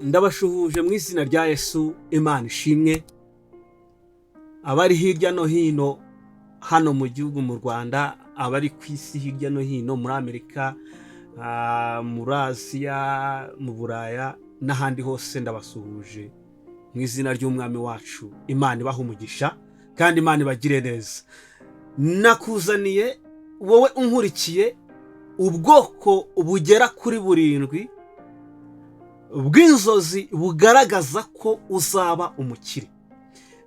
Ndabashuhuje mu izina rya Yesu. Imana ishimwe. Abari hirya no hino hano mu gihugu, mu Rwanda, abari ku isi hirya no hino, muri Amerika, muri Aziya, mu Buraya n'ahandi hose, ndabasuhuje mu izina ry'Umwami wacu. Imana ibaha umugisha kandi Imana ibagire neza. Nakuzaniye, wowe unkurikiye, ubwoko bugera kuri burindwi bw'inzozi bugaragaza ko uzaba umukire.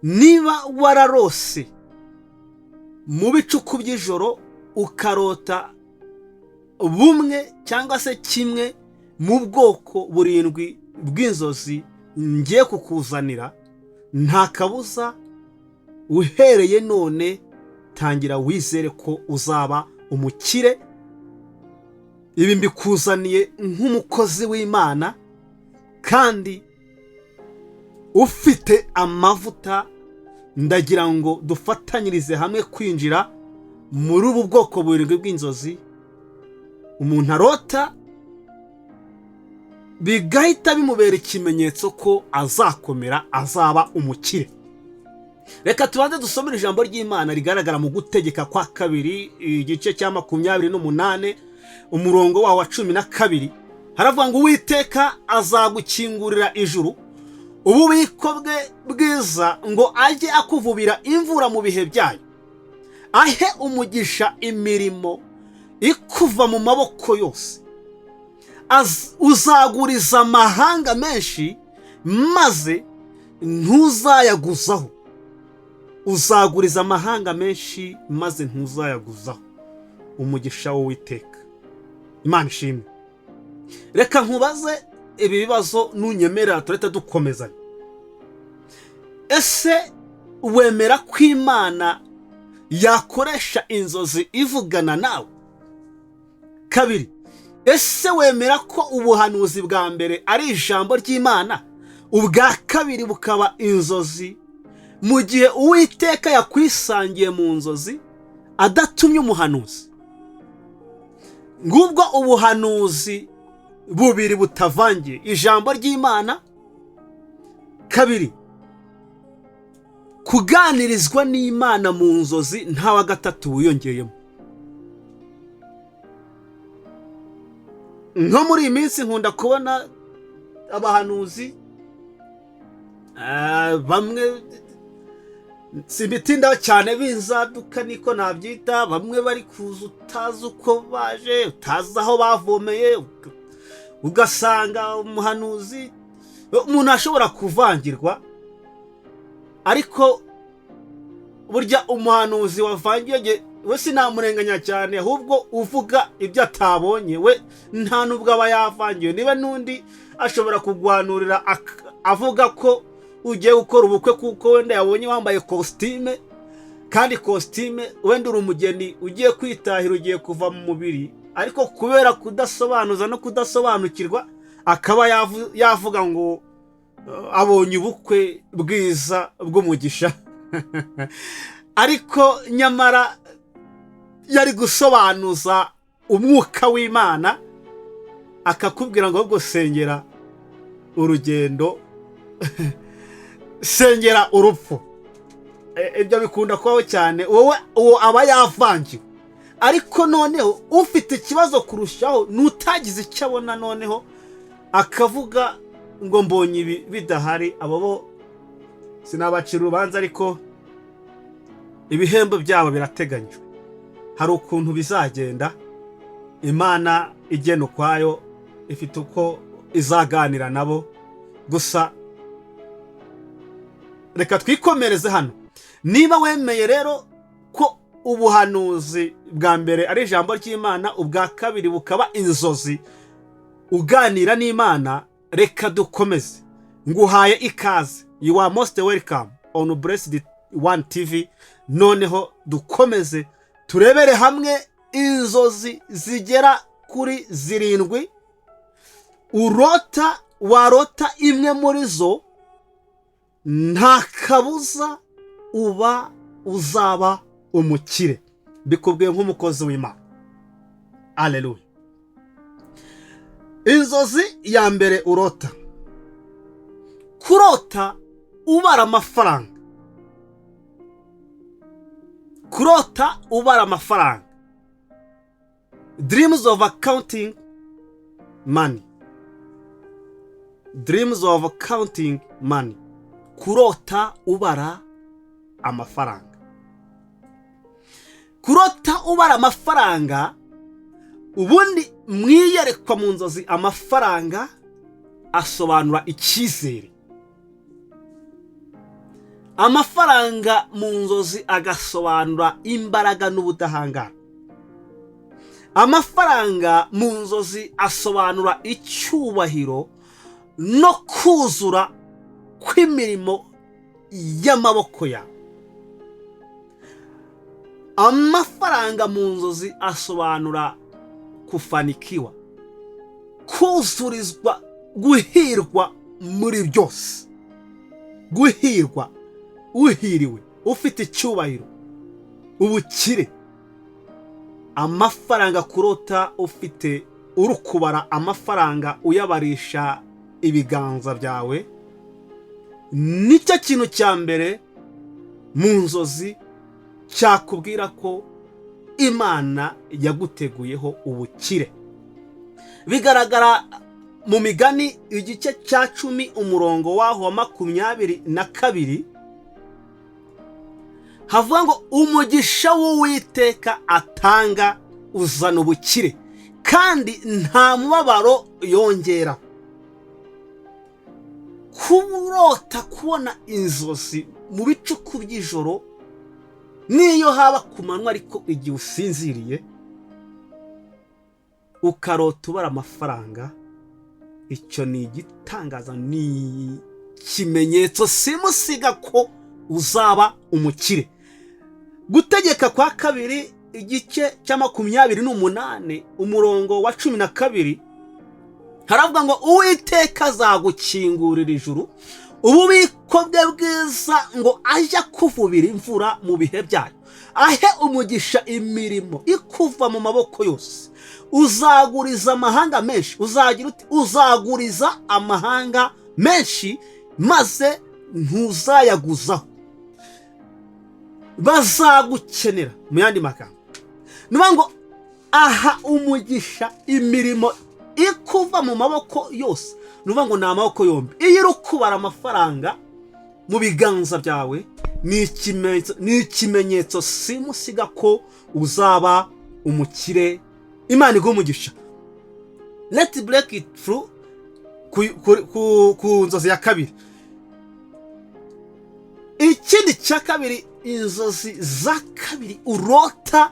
Niba wararose mu bicuku by'ijoro ukarota bumwe cyangwa se kimwe mu bwoko burindwi bw'inzozi ngiye kukuzanira, nta kabuza uhereye none tangira wizere ko uzaba umukire. Ibi mbikuzaniye nk'umukozi w'Imana kandi ufite amavuta. Ndagira ngo dufatanyirize hamwe kwinjira muri ubu bwoko burindwi bw'inzozi umuntu arota bigahita bimubera ikimenyetso ko azakomera, azaba umukire. Reka tubanze dusomere ijambo ry'Imana rigaragara mu Gutegeka kwa Kabiri, igice cya 28, umurongo wawo wa 12. Haravuga ngo: "Uwiteka azagukingurira ijuru, ububiko bwe bwiza, ngo ajye akuvubira imvura mu bihe byayo, ahe umugisha imirimo ikuva mu maboko yose. Uzaguriza amahanga menshi maze ntuzayaguzaho." Uzaguriza amahanga menshi maze ntuzayaguzaho. Umugisha w'Uwiteka. Imana ishimwe. Reka nkubaze ibi bibazo, nunyemerera turahita dukomezanya. Ese wemera ko Imana yakoresha inzozi ivugana nawe? Kabiri, ese wemera ko ubuhanuzi bwa mbere ari ijambo ry'Imana, ubwa kabiri bukaba inzozi, mu gihe Uwiteka yakwisangiye mu nzozi adatumye umuhanuzi? Ngubwo ubuhanuzi bubiri butavangiye: ijambo ry'Imana, kabiri kuganirizwa n'Imana mu nzozi, nta wa gatatu wiyongeyemo. Nko muri iyi minsi nkunda kubona abahanuzi bamwe, simbitindaho cyane, b'inzaduka niko nabyita, bamwe bari kuza utazi uko baje, utazi aho bavomeye, ugasanga umuhanuzi, umuntu ashobora kuvangirwa. Ariko burya umuhanuzi wavangiye we sinamurenganya cyane, ahubwo uvuga ibyo atabonye we nta nubwo aba yavangiwe. Niba n'undi ashobora kuguhanurira avuga ko ugiye gukora ubukwe kuko wenda yabonye wambaye kositime, kandi kositime wenda uri umugeni ugiye kwitahira, ugiye kuva mu mubiri, ariko kubera kudasobanuza no kudasobanukirwa akaba yavuga ngo abonye ubukwe bwiza bw'umugisha, ariko nyamara yari gusobanuza umwuka w'Imana akakubwira ngo ahubwo sengera urugendo, sengera urupfu. Ibyo bikunda kubaho cyane. Wowe uwo aba yavangiwe. Ariko noneho ufite ikibazo kurushaho n'utagize icyo abona, noneho akavuga ngo mbonye ibi bidahari. Abo bo sinabacira urubanza, ariko ibihembo byabo birateganyijwe. Hari ukuntu bizagenda, Imana igena ukwayo, ifite uko izaganira nabo. Gusa reka twikomereze hano. Niba wemeye rero ko ubuhanuzi bwa mbere ari ijambo ry'Imana, ubwa kabiri bukaba inzozi uganira n'Imana, reka dukomeze. Nguhaye ikaze, you are most welcome on Blessed One TV. Noneho dukomeze turebere hamwe inzozi zigera kuri zirindwi urota. Warota imwe muri zo, nta kabuza uba uzaba umukire. Bikubwiye nk'umukozi w'Imana. Aleluya. Inzozi ya mbere urota Kurota ubara amafaranga, kurota ubara amafaranga, dreams of counting money, dreams of counting money, kurota ubara amafaranga. Kurota ubara amafaranga, ubundi mwiyerekwa, mu nzozi, amafaranga asobanura icyizere. Amafaranga mu nzozi agasobanura imbaraga n'ubudahangarwa. Amafaranga mu nzozi asobanura icyubahiro no kuzura kw'imirimo y'amaboko yawe. Amafaranga mu nzozi asobanura kufanikiwa, kuzurizwa, guhirwa muri byose, guhirwa, uhiriwe, ufite icyubahiro, ubukire. Amafaranga, kurota ufite, uri kubara amafaranga, uyabarisha ibiganza byawe, nicyo kintu cya mbere mu nzozi cyakubwira ko Imana yaguteguyeho ubukire. Bigaragara mu Migani igice cya 10, umurongo waho wa 22, havuga ngo: "Umugisha w'Uwiteka atanga uzana ubukire, kandi nta mubabaro yongeraho." Kurota, kubona inzozi mu bicuku by'ijoro, n'iyo haba ku manywa, ariko igihe usinziriye ukarota ubara amafaranga, icyo ni igitangaza, ni ikimenyetso simusiga ko uzaba umukire. Gutegeka kwa Kabiri igice cya 28, umurongo wa 12, haravuga ngo: "Uwiteka azagukingurira ijuru, ububiko bwe bwiza, ngo ajye kuvubira imvura mu bihe byayo, ahe umugisha imirimo ikuva mu maboko yose. Uzaguriza amahanga menshi." Uzagira uti: "Uzaguriza amahanga menshi, maze ntuzayaguzaho, bazagukenera." Mu yandi magambo, ni ngo aha umugisha imirimo ikuva mu maboko yose, ni ukuvuga ngo ni amaboko yombi. Iyo uri kubara amafaranga mu biganza byawe, ni ikimenyetso simusiga ko uzaba umukire. Imana iguha umugisha. Let break it through ku nzozi ya kabiri. Ikindi cya kabiri, inzozi za kabiri urota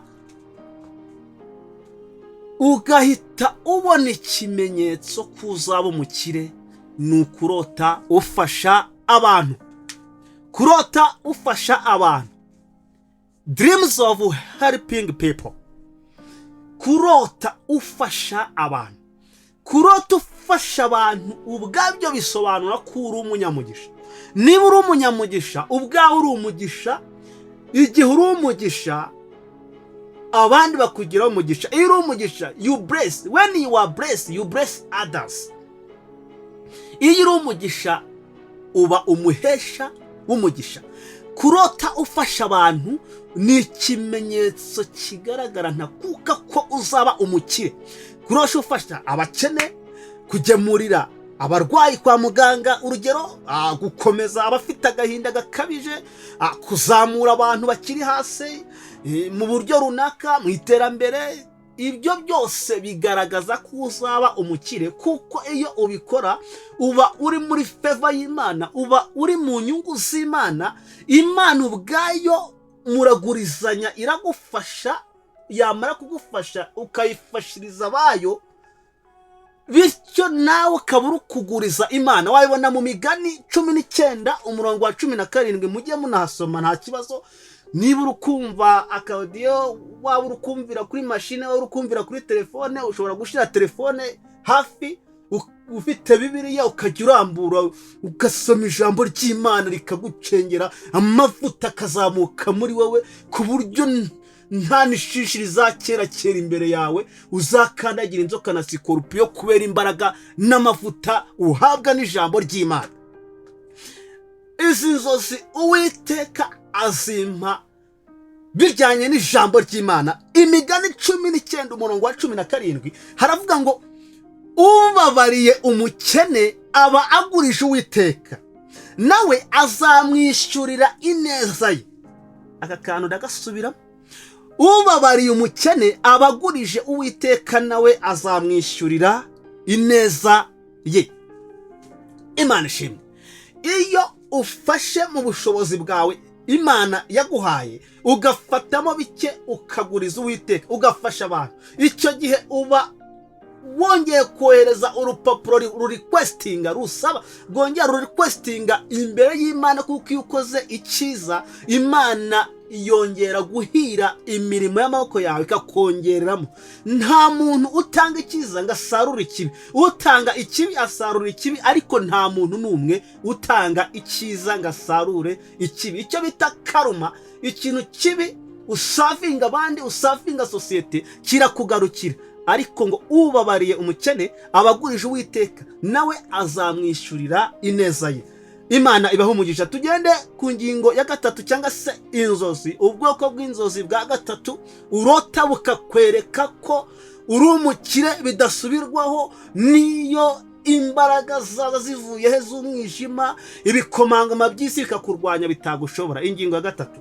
ugahita ubona ikimenyetso ko uzaba umukire, ni ukurota ufasha abantu. Kurota ufasha abantu, dreams of helping people. Kurota ufasha abantu, kurota ufasha abantu ubwabyo bisobanura ko uri umunyamugisha. Niba uri umunyamugisha, ubwawe uri umugisha. Igihe uri umugisha, abandi bakugiraho umugisha. Iyo uri umugisha, you bless. When you are blessed, you bless others. Iyo uri umugisha, uba umuhesha w'umugisha. Kurota ufasha abantu ni ikimenyetso kigaragara ntakuka ko uzaba umukire. Kurota ufasha abakene, kugemurira abarwayi kwa muganga, urugero, gukomeza abafite agahinda gakabije, kuzamura abantu bakiri hasi mu buryo runaka mu iterambere, ibyo byose bigaragaza ko uzaba umukire, kuko iyo ubikora uba uri muri favor y'Imana, uba uri mu nyungu z'Imana. Imana ubwayo muragurizanya, iragufasha, yamara kugufasha ukayifashiriza abayo, bityo nawe ukaba uri kuguriza Imana. Wabibona mu Migani 19, umurongo wa 17. Mujye munahasoma, nta kibazo. Niba uri kumva aka audio, waba uri kumvira kuri mashine, waba uri kumvira kuri telefone, ushobora gushyira telefone hafi ufite Bibiliya, ukajya urambura ugasoma ijambo ry'Imana, rikagucengera, amavuta akazamuka muri wowe, ku buryo nta nishishi rizakera kera imbere yawe. Uzakandagira inzoka na sikorupiyo kubera imbaraga n'amavuta uhabwa n'ijambo ry'Imana. Izi nzozi Uwiteka azimpa bijyanye n'ijambo ry'Imana. Imigani 19, umurongo wa 17, haravuga ngo: "Ubabariye umukene aba agurije Uwiteka, nawe azamwishyurira ineza ye." Aka kantu ndagasubiramo: ubabariye umukene aba agurije Uwiteka, nawe azamwishyurira ineza ye. Imana ishimwe. Iyo ufashe mu bushobozi bwawe Imana yaguhaye, ugafatamo bike, ukaguriza Uwiteka, ugafasha abantu, icyo gihe uba wongeye kohereza urupapuro rurequestinga, rusaba, rwongera rurequestinga imbere y'Imana, kuko iyo ukoze icyiza, Imana yongera guhira imirimo y'amaboko yawe, ikakongereramo. Nta muntu utanga icyiza ngo asarure ikibi. Utanga ikibi asarura ikibi, ariko nta muntu n'umwe utanga icyiza ngo asarure ikibi. Icyo bita karma, ikintu kibi uservinga abandi, uservinga sosiyete, kirakugarukira. Ariko ngo ubabariye umukene aba agurije Uwiteka, nawe azamwishyurira ineza ye. Imana ibaho umugisha. Tugende ku ngingo ya gatatu, cyangwa se inzozi, ubwoko bw'inzozi bwa gatatu urota bukakwereka ko uri umukire bidasubirwaho, niyo imbaraga zaza zivuye he z'umwijima, ibikomangoma by'isi bikakurwanya, bitagushobora. Ingingo ya gatatu,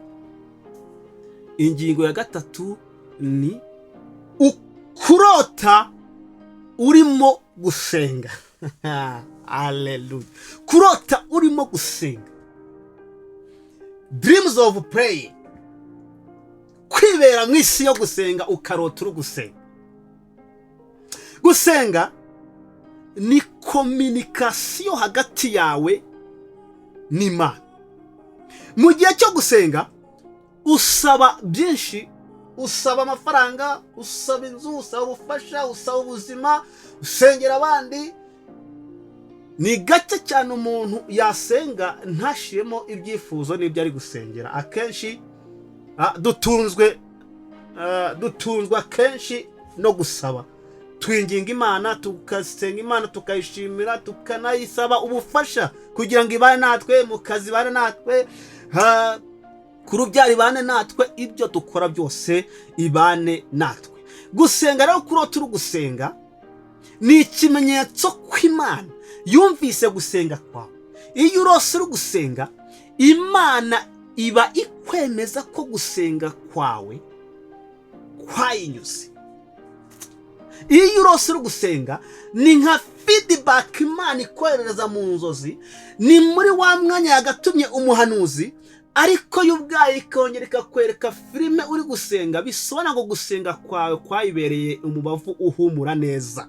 ingingo ya gatatu ni kurota urimo gusenga. Aleluya! Kurota urimo gusenga, dreams of praying, kwibera mu isi yo gusenga, ukarota uri gusenga. Gusenga ni communication hagati yawe n'Imana. Mu gihe cyo gusenga usaba byinshi: usaba amafaranga, usaba inzu, usaba ubufasha, usaba ubuzima, usengera abandi. Ni gake cyane umuntu yasenga ntashiremo ibyifuzo n'ibyo ari gusengera. Akenshi dutunzwe akenshi no gusaba. Twinginga Imana, tugasenga Imana, tukayishimira, tukanayisaba ubufasha kugira ngo ibane natwe mu kazi, ibane natwe ku rubyaro, ibane natwe ibyo dukora byose, ibane natwe. Gusenga rero, kurota uri gusenga ni ikimenyetso ko Imana yumvise gusenga kwawe. Iyo urose uri gusenga, Imana iba ikwemeza ko gusenga kwawe kwayinyuze. Iyo urose uri gusenga ni nka feedback Imana ikoherereza mu nzozi. Ni muri wa mwanya yagatumye umuhanuzi, ariko yo ubwayo ikongera ikakwereka filime uri gusenga. Bisobanura ngo gusenga kwawe kwayibereye umubavu uhumura neza.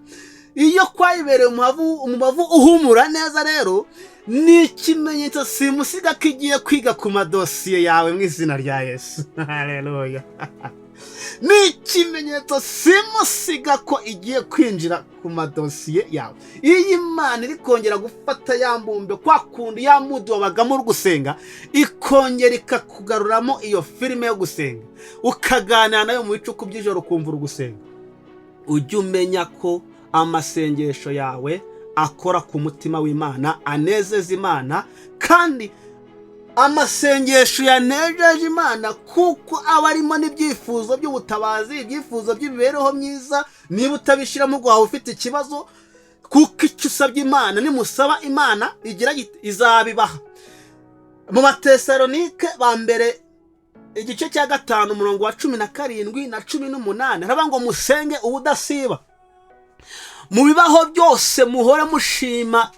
Iyo kwayibereye umubavu uhumura neza rero, ni ikimenyetso simusiga ko igiye kwiga ku madosiye yawe, mu izina rya Yesu. Haleluya! Ni ikimenyetso simusiga ko igiye kwinjira ku madosiye yawe. Iyo Imana iri kongera gufata ya mbumbe, kwa kundi ya mood wabagamo uri gusenga, ikongera ikakugaruramo iyo filime yo gusenga, ukaganira nayo mu bicuku by'ijoro, ukumva uri gusenga, ujye umenya ko amasengesho yawe akora ku mutima w'Imana, anezeza Imana. Kandi amasengesho yanejeje Imana, kuko aba arimo n'ibyifuzo by'ubutabazi, ibyifuzo by'imibereho myiza, niba utabishyiramo ubwo waba ufite ikibazo, kuko icyo usabye Imana, nimusaba Imana, igira izabibaha. Mu Batesalonike ba mbere, igice cya 5, umurongo wa 17 na 18, haravuga ngo: "Musenge ubudasiba, mu bibaho byose muhore mushima,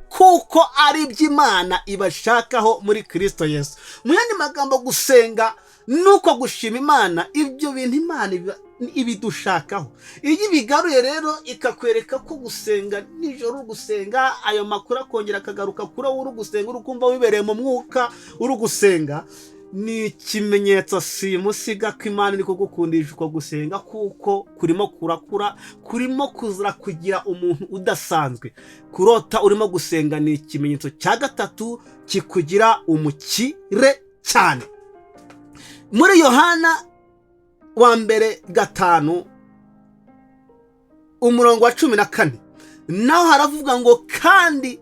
kuko ari iby'Imana ibashakaho muri Kirisito Yesu." Mu yandi magambo, gusenga nuko gushima Imana, ibyo bintu Imana ibidushakaho. Iyo ibigaruye rero, ikakwereka ko gusenga nijoro uri gusenga, ayo makuru akongera akagaruka kuri wowe uri gusenga, uri kumva wibereye mu mwuka uri gusenga, ni ikimenyetso simusiga ko Imana iri kugukundisha uko gusenga, kuko kurimo kurakura, kurimo kuzira kugira umuntu udasanzwe. Kurota urimo gusenga ni ikimenyetso cya gatatu kikugira umukire cyane. Muri Yohana wa mbere 5, umurongo wa 14, naho haravuga ngo: "Kandi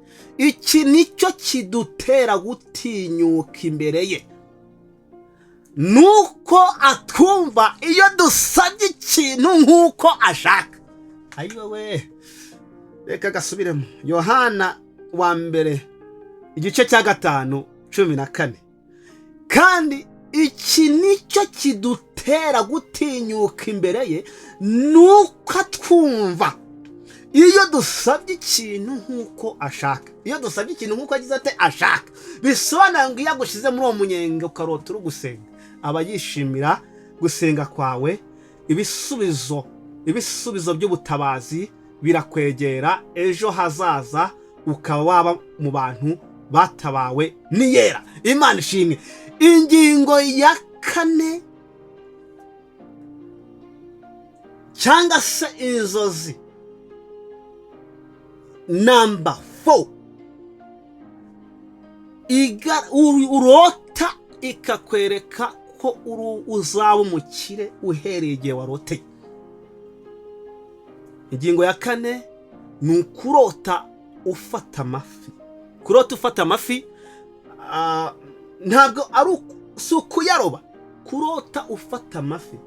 Iki nicyo kidutera gutinyuka imbere ye, nuko atwumva iyo dusabye ikintu nk'uko ashaka. Ayiwe, reka gasubiremo. Yohana wa mbere, igice cya 5, 14. Kandi iki nicyo kidutera gutinyuka imbere ye, nuko atwumva iyo dusabye ikintu nk'uko ashaka. Iyo dusabye ikintu nk'uko agize ate? Ashaka. Bisobanura ngo iyo agushyize muri uwo munyenga, ukarota uri gusenga, aba yishimira gusenga kwawe. Ibisubizo by'ubutabazi birakwegera, ejo hazaza ukaba waba mu bantu batabawe n'iyera. Imana ishimwe. Ingingo ya kane, cyangwa se inzozi number 4 urota ikakwereka ko uzaba umukire uhereye igihe waroteye. Ingingo ya kane ni ukurota ufata amafi. Kurota ufata amafi ntabwo ari si ukuyaroba, kurota ufata amafi,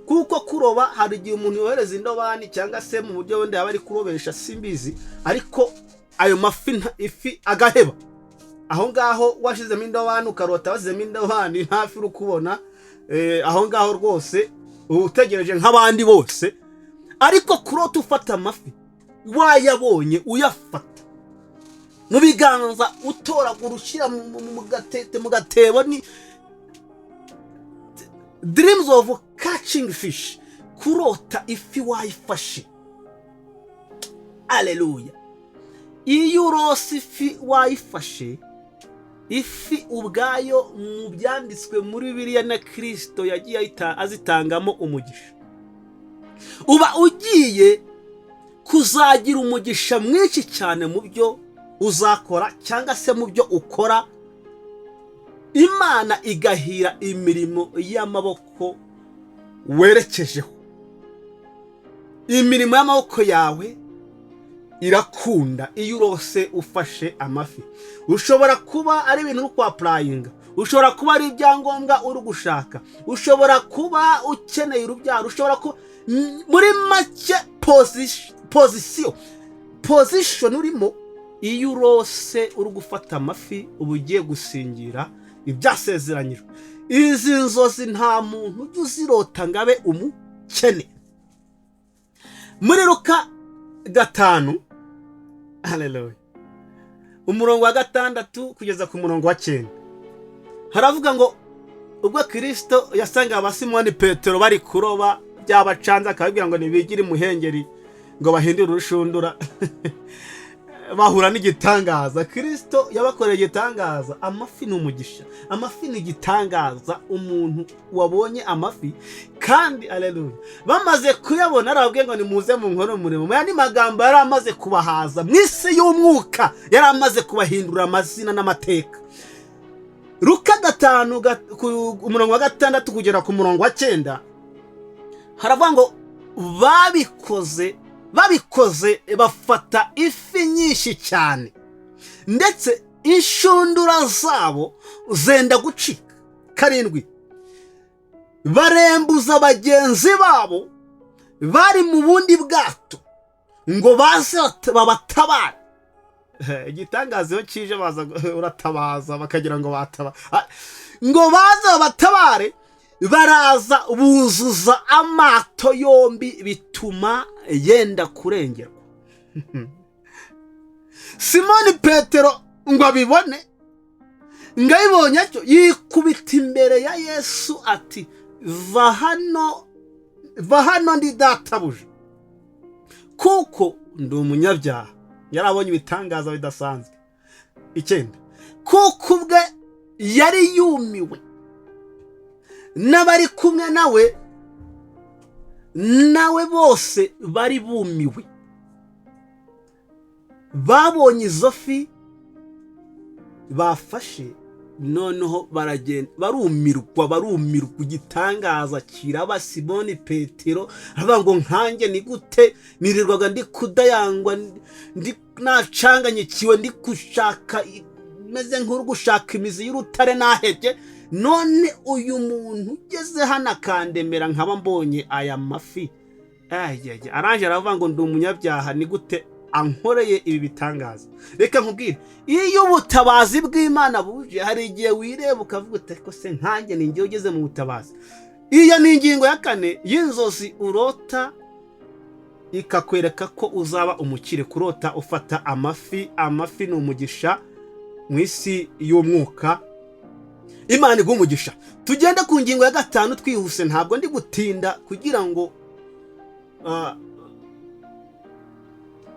kuko kuroba hari igihe umuntu yohereza indobani, cyangwa se mu buryo wenda yaba ari kurobesha, simbizi, ariko ayo mafi, ifi agaheba aho ngaho. Washyizemo indobani, ukarota washyizemo indobani, nta fi uri kubona aho ngaho rwose, uba utegereje nk'abandi bose. Ariko kurota ufata amafi, wayabonye, uyafata mu biganza, utoragura, ushyira mu gatete, mu gatebo, ni dreams of catching fish, kurota ifi wayifashe. Aleluya! Iyo urose ifi wayifashe, ifi ubwayo mu byanditswe muri Bibiliya na Kirisito yagiye azitangamo umugisha, uba ugiye kuzagira umugisha mwinshi cyane mu byo uzakora cyangwa se mu byo ukora, Imana igahira imirimo y'amaboko werekejeho. Imirimo y'amaboko yawe irakunda iyo urose ufashe amafi. Ushobora kuba ari ibintu uri kwapplyinga, ushobora kuba ari ibyangombwa uri gushaka, ushobora kuba ukeneye urubyaro, ushobora kuba muri make position urimo. Iyo urose uri gufata amafi, uba ugiye gusingira ibyasezeranyijwe. Izi nzozi nta muntu ujya uzirota ngo abe umukene. Muri Luka 5, haleluya, umurongo wa 6 kugeza ku murongo wa 9, haravuga ngo ubwo Kirisito yasangaga abasimoni Petero bari kuroba byabacanze, akababwira ngo ntibigire imuhengeri, ngo bahindure urushundura, bahura n'igitangaza. Kirisito yabakoreye igitangaza. Amafi ni umugisha, amafi ni igitangaza. Umuntu wabonye amafi kandi, aleluya, bamaze kuyabona arababwiye ngo nimuze mu nkore umurimo. Mu yandi magambo, yari amaze kubahaza mu isi y'umwuka, yari amaze kubahindura amazina n'amateka. Luka 5, ku umurongo wa 6 kugera ku murongo wa 9, haravuga ngo babikoze bafata ifi nyinshi cyane, ndetse inshundura zabo zenda gucika. 7, barembuza bagenzi babo bari mu bundi bwato ngo baze babatabare. Igitangaza iyo kije, baza uratabaza bakagira ngo bataba, ngo baze babatabare. Baraza, buzuza amato yombi, bituma yenda kurengerwa. Simoni Petero ngo abibone, ngo abibonye atyo, yikubita imbere ya Yesu ati: "Va hano, va hano ndi databuja, kuko ndi umunyabyaha." Yari abonye ibitangaza bidasanzwe. 9, kuko ubwe yari yumiwe, n'abari kumwe nawe bose bari bumiwe, babonye izo fi bafashe. Noneho baragenda barumirwa, barumirwa. Igitangaza kiraba. Simoni Petero aravuga ngo: "Nkanjye ni gute nirirwaga ndi kudayangwa, ndi nacanganyikiwe, ndi gushaka, meze nk'uri gushaka imizi y'urutare, nahebye, none uyu muntu ugeze hano akandemera nkaba mbonye aya mafi?" Ayaya, arangije aravuga ngo: "Ndi umunyabyaha, ni gute ankoreye ibi bitangaza?" Reka nkubwire, iyo ubutabazi bw'Imana buje, hari igihe wireba ukavuga uti: "Ariko se nkanjye ni njyewe ugeze mu butabazi?" Iyo ni ingingo ya kane y'inzozi urota ikakwereka ko uzaba umukire. Kurota ufata amafi, amafi ni umugisha mu isi y'umwuka. Imana iguha umugisha. Tugende ku ngingo ya gatanu twihuse, ntabwo ndi gutinda kugira ngo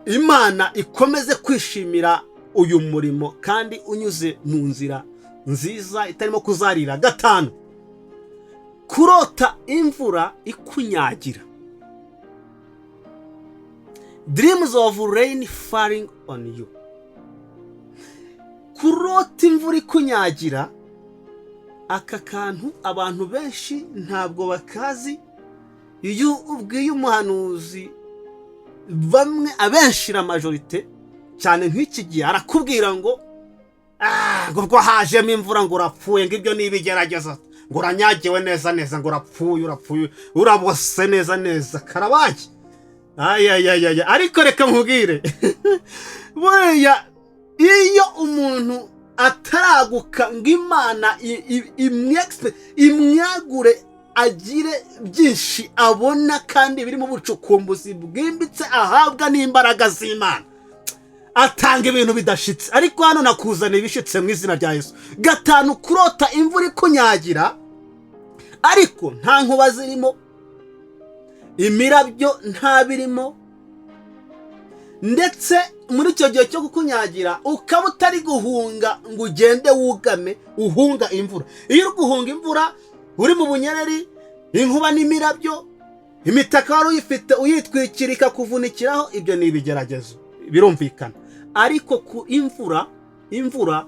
Imana ikomeze kwishimira uyu murimo kandi unyuze mu nzira nziza itarimo kuzarira. Gatanu, kurota imvura ikunyagira, dreams of rain falling on you. Kurota imvura ikunyagira, aka kantu abantu benshi ntabwo bakazi. Iyo ubwiye umuhanuzi, bamwe, abenshi, la majorité cyane nk'iki gihe, arakubwira ngo: "Ah, ngo ubwo hajemo imvura, ngo urapfuye, ngo ibyo ni ibigerageza, ngo uranyagiwe neza neza, ngo urapfuye, urapfuye, urabose neza neza, karabaye." Ayayayaya, ariko reka nkubwire, buriya iyo umuntu ataraguka ngo Imana imwagure, agire byinshi abona kandi birimo ubucukumbuzi bwimbitse ahabwa n'imbaraga z'Imana, atanga ibintu bidashitse. Ariko hano nakuzana ibishitse mu izina rya Yesu. Gatanu, kurota imvura ikunyagira ariko nta nkuba zirimo, imirabyo nta birimo, ndetse muri icyo gihe cyo kukunyagira ukaba utari guhunga ngo ugende wugame uhunga imvura. Iyo uri guhunga imvura, uri mu bunyereri, inkuba n'imirabyo, imitaka wari uyifite uyitwikira ikakuvunikiraho, ibyo ni ibigeragezo, birumvikana. Ariko ku imvura, imvura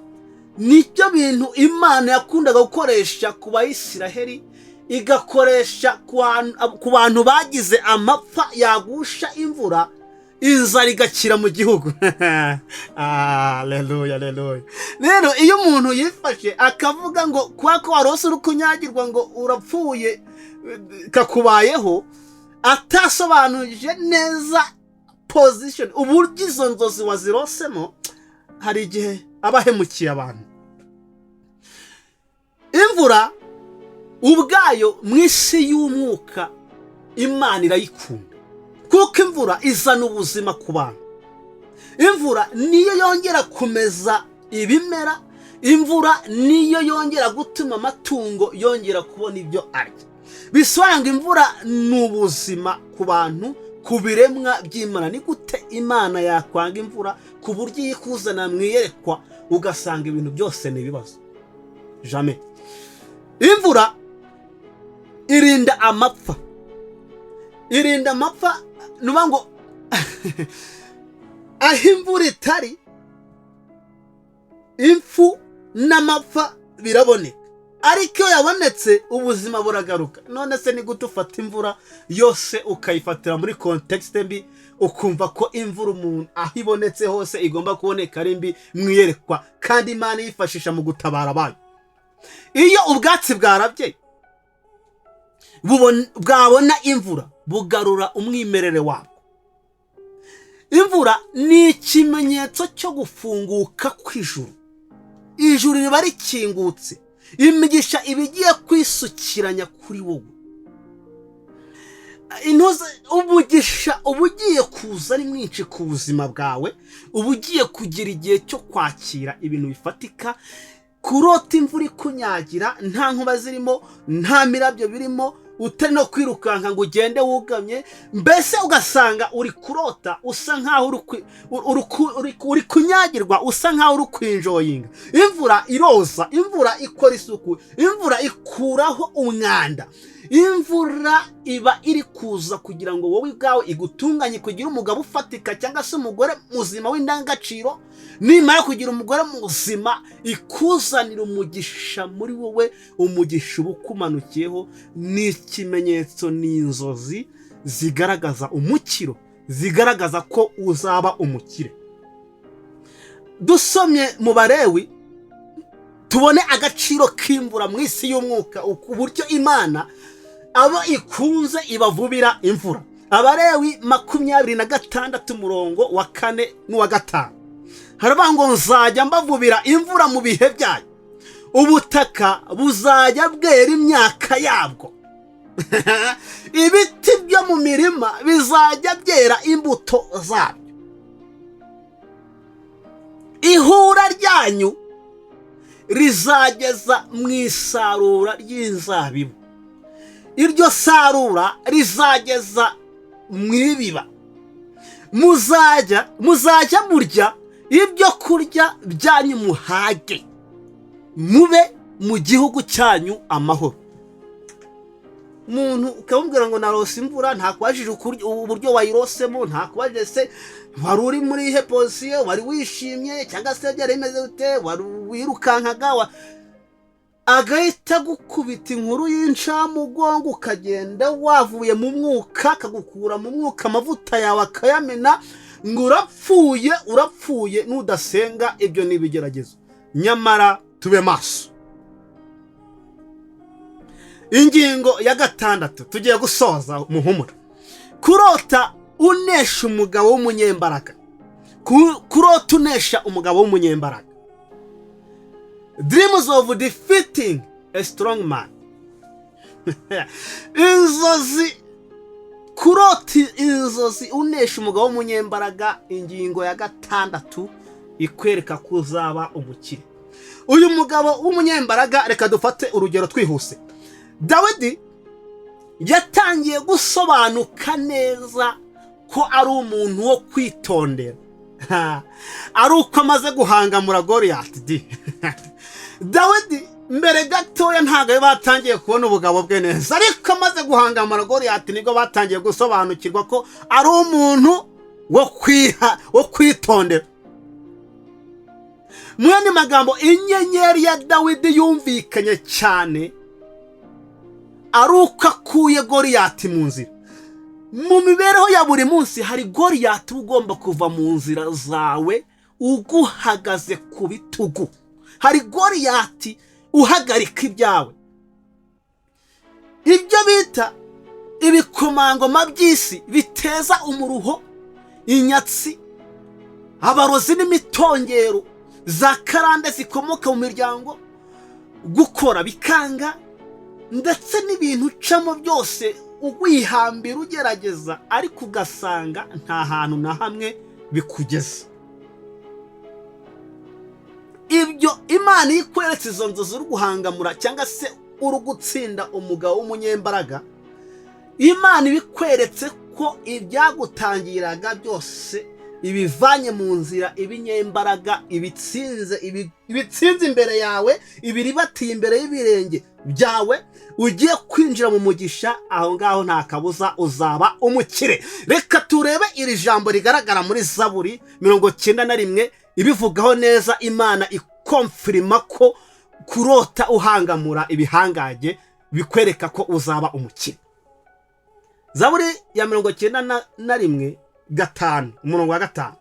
nicyo bintu Imana yakundaga gukoresha ku Bayisiraheli, igakoresha ku bantu bagize amapfa. Yagusha imvura, inzara igakira mu gihugu. Aleluya, aleluya. Rero iyo umuntu yifashe akavuga ngo kubera ko warose uri kunyagirwa ngo urapfuye, kakubayeho, atasobanuje neza position, uburyo izo nzozi wazirosemo, hari igihe aba ahemukiye abantu. Imvura ubwayo mu isi y'umwuka Imana irayikunda, kuko imvura izana ubuzima ku bantu. Imvura niyo yongera kumeza ibimera, imvura niyo yongera gutuma amatungo yongera kubona ibyo arya. Bisobanura ngo imvura ni ubuzima ku bantu, ku biremwa by'Imana. Ni gute Imana yakwanga imvura ku buryo iyo ikuzana mu iyerekwa ugasanga ibintu byose ni ibibazo? Jamais. Imvura irinda amapfa, irinda amapfa. Ni ukuvuga ngo aho imvura itari, impfu n'amapfa biraboneka, ariko iyo yabonetse ubuzima buragaruka. None se ni gute ufata imvura yose ukayifatira muri contexte mbi, ukumva ko imvura umuntu aho ibonetse hose igomba kuboneka ari mbi mu iyerekwa, kandi Imana yifashisha mu gutabara abayo? Iyo ubwatsi bwarabye bwabona imvura, bugarura umwimerere wabwo. Imvura ni ikimenyetso cyo gufunguka kw'ijuru. Ijuru riba rikingutse, imigisha iba igiye kwisukiranya kuri wowe. Umugisha uba ugiye kuza ari mwinshi ku buzima bwawe, uba ugiye kugira igihe cyo kwakira ibintu bifatika. Kurota imvura ikunyagira, nta nkuba zirimo, nta mirabyo birimo, utari no kwirukanka ngo ugende wugamye, mbese ugasanga uri kurota usa nkaho uri kunyagirwa, usa nkaho uri kwenjoyinga. Imvura iroza, imvura ikora isuku, imvura ikuraho umwanda. Imvura iba iri kuza kugira ngo wowe ubwawe igutunganye, kugira umugabo ufatika cyangwa se umugore muzima w'indangagaciro. Nimara kugira umugore muzima, ikuzanira umugisha muri wowe. Umugisha uba ukumanukiyeho. Ni ikimenyetso, ni inzozi zigaragaza umukiro, zigaragaza ko uzaba umukire. Dusomye mu Barewi, tubone agaciro k'imvura mu isi y'umwuka, uburyo Imana abo ikunze ibavubira imvura. Abarewi 26, umurongo wa 4 n'uwa 5, haravuga ngo: "Nzajya mbavubira imvura mu bihe byayo, ubutaka buzajya bwera imyaka yabwo, ibiti byo mu mirima bizajya byera imbuto zabyo. Ihura ryanyu rizageza mu isarura ry'inzabibu, iryo sarura rizageza mu ibiba. Muzajya murya ibyo kurya byanyu muhage, mube mu gihugu cyanyu amahoro." Umuntu ukamubwira ngo narose imvura, ntakubajije uburyo wayirosemo, ntakubajije se wari uri muri ihe position, wari wishimye cyangwa se byari bimeze bite, wari wirukankaga, agahita agukubita inkuru y'incamugongo, ukagenda wavuye mu mwuka, akagukura mu mwuka, amavuta yawe akayamena, ngo urapfuye, urapfuye nudasenga. Ibyo ni ibigeragezo, nyamara tube maso. Ingingo ya gatandatu, tugiye gusoza, muhumura. Kurota unesha umugabo w'umunyembaraga. Kurota unesha umugabo w'umunyembaraga, dreams of defeating a strong man. Inzozi, kurota inzozi unesha umugabo w'umunyembaraga, ingingo ya gatandatu ikwereka ko uzaba umukire. Uyu mugabo w'umunyembaraga, reka dufate urugero twihuse. Dawidi yatangiye gusobanuka neza ko ari umuntu wo kwitondera ari uko amaze guhangamura Goriyati di. Dawidi mbere gatoya ntabwo bari batangiye kubona ubugabo bwe neza, ariko amaze guhangamura Goriyati nibwo batangiye gusobanukirwa ko ari umuntu wo kwiha, wo kwitondera. Mu yandi magambo, inyenyeri ya Dawidi yumvikanye cyane ari uko akuye Goriyati mu nzira. Mu mibereho ya buri munsi hari Goriyati uba ugomba kuva mu nzira zawe, uguhagaze ku bitugu. Hari Goriyati uhagarika ibyawe, ibyo bita ibikomangoma by'isi biteza umuruho, inyatsi, abarozi n'imitongero za karande zikomoka mu miryango, gukora bikanga, ndetse n'ibintu ucamo byose wihambira ugerageza, ariko ugasanga nta hantu na hamwe bikugeza. Ibyo Imana iyo ikweretse izo nzozi uri guhangamura cyangwa se uri gutsinda umugabo w'umunyembaraga, Imana ibikweretse ko ibyagutangiraga byose ibivanye mu nzira, ibinyembaraga ibitsinze, ibitsinze imbere yawe, ibiribatiye imbere y'ibirenge byawe, ugiye kwinjira mu mugisha. Aho ngaho nta kabuza uzaba umukire. Reka turebe iri jambo rigaragara muri Zaburi 91, ibivugaho neza. Imana iconfirma ko kurota uhangamura ibihangange bikwereka ko uzaba umukire. Zaburi ya 91 5, umurongo wa 5: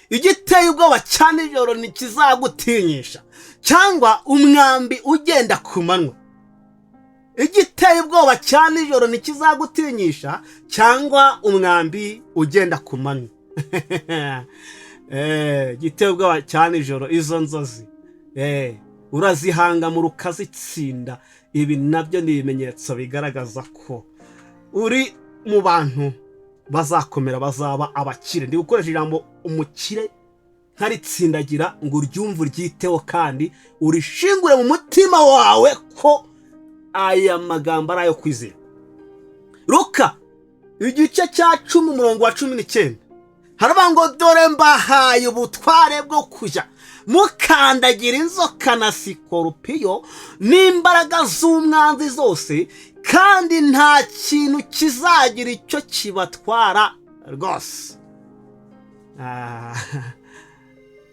"Igiteye ubwoba cya nijoro ntikizagutinyisha, cyangwa umwambi ugenda ku manywa." Igiteye ubwoba cya nijoro ntikizagutinyisha, cyangwa umwambi ugenda ku manywa. Igiteye ubwoba cya nijoro, izo nzozi urazihangamura ukazitsinda. Ibi nabyo ni ibimenyetso bigaragaza ko uri mu bantu bazakomera, bazaba abakire. Ndi gukoresha ijambo umukire nkaritsindagira ngo uryumve, uryiteho kandi urishingure mu mutima wawe ko aya magambo ari ayo kwizera. Luka igice cya 10, umurongo wa 19, haravuga ngo: "Dore mbahaye ubutware bwo kujya mukandagira inzoka na sikorupiyo n'imbaraga z'umwanzi zose." Kandi nta kintu kizagira icyo kibatwara rwose.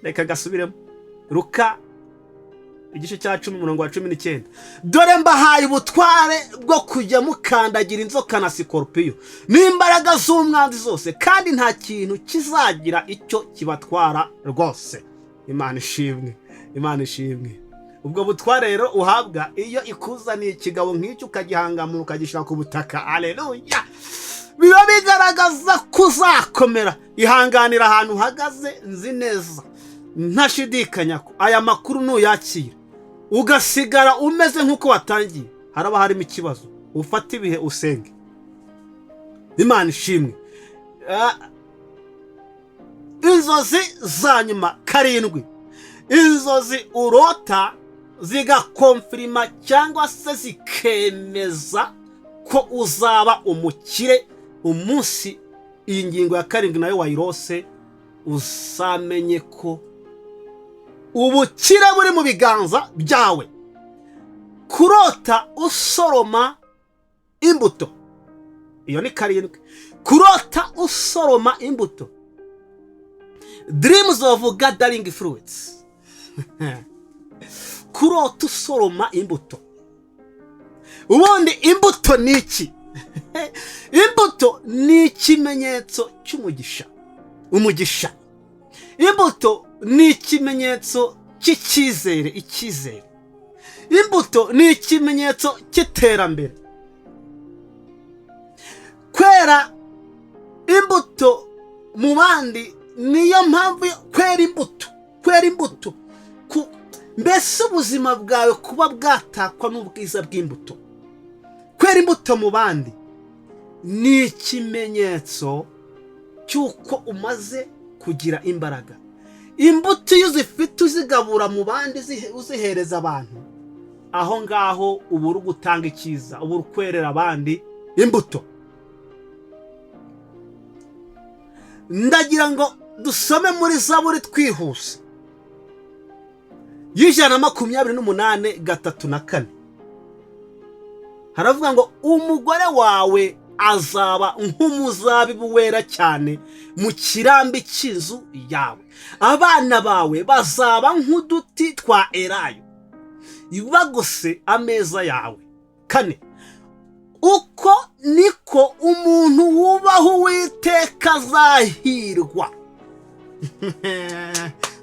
Reka gasubiremo. Luka igice cya 10, umurongo wa 19: "Dore mbahaye ubutware bwo kujya mukandagira inzoka na sikorupiyo n'imbaraga z'umwanzi zose, kandi nta kintu kizagira icyo kibatwara rwose." Imana ishimwe, Imana ishimwe. Ubwo butware rero uhabwa iyo ikuzaniye ikigabo nk'icyo, ukagihangamura, ukagishyira ku butaka, aleluya, biba bigaragaza ko uzakomera. Ihanganira ahantu uhagaze. Nzi neza ntashidikanya ko aya makuru nuyakira ugasigara umeze nk'uko watangiye, haraba harimo ikibazo. Ufate ibihe usenge. Imana ishimwe. Inzozi za nyuma karindwi, inzozi urota zigakonfirima cyangwa se zikemeza ko uzaba umukire. Umunsi iyi ngingo ya karindwi nayo wayirose, uzamenye ko ubukire buri mu biganza byawe. Kurota usoroma imbuto, iyo ni karindwi. Kurota usoroma imbuto, dreams of gathering fruits. Kurota usoroma imbuto. Ubundi imbuto ni iki? Imbuto ni ikimenyetso cy'umugisha, umugisha. Imbuto ni ikimenyetso cy'icyizere, icyizere. Imbuto ni ikimenyetso cy'iterambere. Kwera imbuto mu bandi, niyo mpamvu kwera imbuto, kwera imbuto, mbese ubuzima bwawe kuba bwatakwa n'ubwiza bw'imbuto. Kwera imbuto mu bandi ni ikimenyetso cy'uko umaze kugira imbaraga. Imbuto iyo uzifite, uzigabura mu bandi, uzihereza abantu, aho ngaho uba uri gutanga icyiza, uba uri kwerera abandi imbuto. Ndagira ngo dusome muri Zaburi twihuse y'128, 3 na 4. Haravuga ngo: "Umugore wawe azaba nk'umuzabibu wera cyane mu kirambi cy'inzu yawe, abana bawe bazaba nk'uduti twa elayo bagose ameza yawe." Kane: "Uko niko umuntu wubaha Uwiteka azahirwa."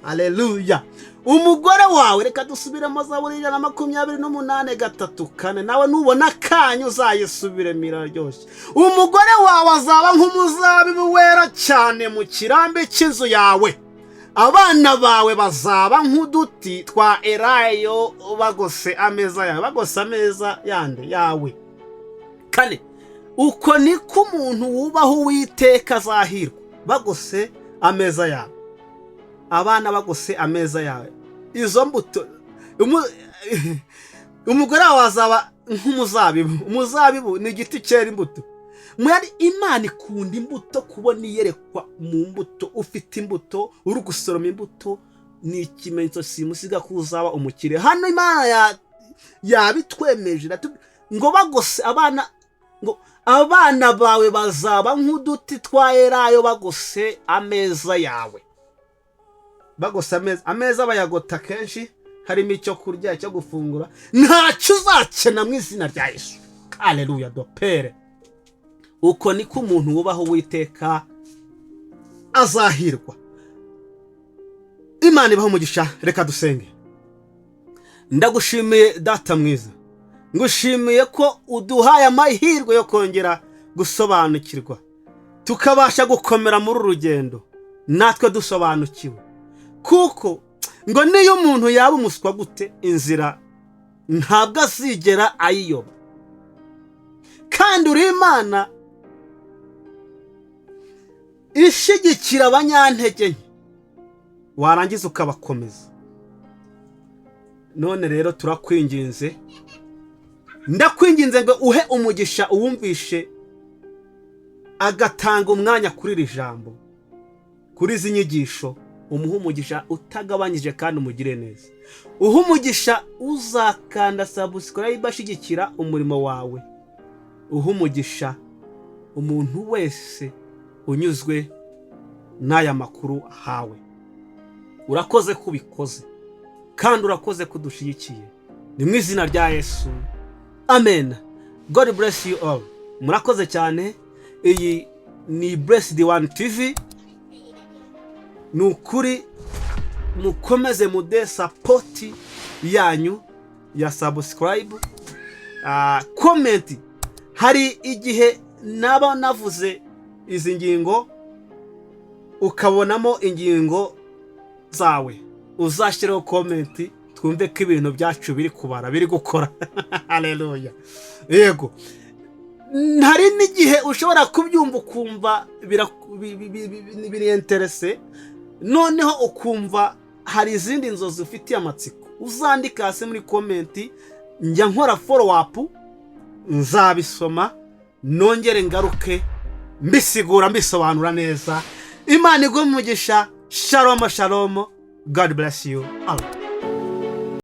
Aleluya. Umugore wawe, reka dusubiremo Zaburi 128, 3, 4. Nawe nubona akanya uzayisubiremo, iraryoshye. "Umugore wawe azaba nk'umuzabibu wera cyane mu kirambi cy'inzu yawe, abana bawe bazaba nk'uduti twa elayo bagose ameza yawe." Bagose ameza yande? Yawe. Kane: "Uko niko umuntu wubaha Uwiteka azahirwa." Bagose ameza yawe, abana bagose ameza yawe, izo mbuto. Umugore wawe azaba nk'umuzabibu. Umuzabibu ni igiti cyera imbuto. Mwari Imana ikunda imbuto. Kubona iyerekwa mu mbuto, ufite imbuto, uri gusoroma imbuto, ni ikimenyetso simusiga ko uzaba umukire. Hano Imana yabitwemeje, ngo bagose abana, ngo abana bawe bazaba nk'uduti twa elayo bagose ameza yawe. Bagose ameza. Ameza bayagota kenshi harimo icyo kurya, icyo gufungura. Ntacyo uzakena mu izina rya Yesu. Aleluya dopere. "Uko niko umuntu wubaha Uwiteka azahirwa." Imana ibaho umugisha. Reka dusenge. Ndagushimiye Data mwiza, ngushimiye ko uduhaye amahirwe yo kongera gusobanukirwa, tukabasha gukomera muri uru rugendo natwe dusobanukiwe, kuko ngo niyo umuntu yaba umuswa gute, inzira ntabwo azigera ayiyoba. Kandi uri Imana ishyigikira abanyantege nke, warangiza ukabakomeza. None rero turakwinginze, ndakwinginze ngo uhe umugisha uwumvishe agatanga umwanya kuri iri jambo, kuri izi nyigisho. Umuhe umugisha utagabanyije kandi umugire neza. Uhe umugisha uzakanda subscribe ashyigikira umurimo wawe. Uha umugisha umuntu wese unyuzwe n'aya makuru ahawe. Urakoze ko ubikoze kandi urakoze ko udushyigikiye. Ni mu izina rya Yesu, amen. God bless you all. Murakoze cyane. Iyi ni Blessed One TV. Ni ukuri mukomeze mude support yanyu ya subscribe, comment. Hari igihe naba navuze izi ngingo ukabonamo ingingo zawe, uzashyireho comment twumve ko ibintu byacu biri kubara, biri gukora. Haleluya! Yego, hari n'igihe ushobora kubyumva ukumva biri interesting, noneho ukumva hari izindi nzozi ufitiye amatsiko, uzandika hasi muri comment. Njya nkora follow up, nzabisoma nongere ngaruke mbisigura, mbisobanura neza. Imana iguhe umugisha. Shalom, shalom. God bless you all.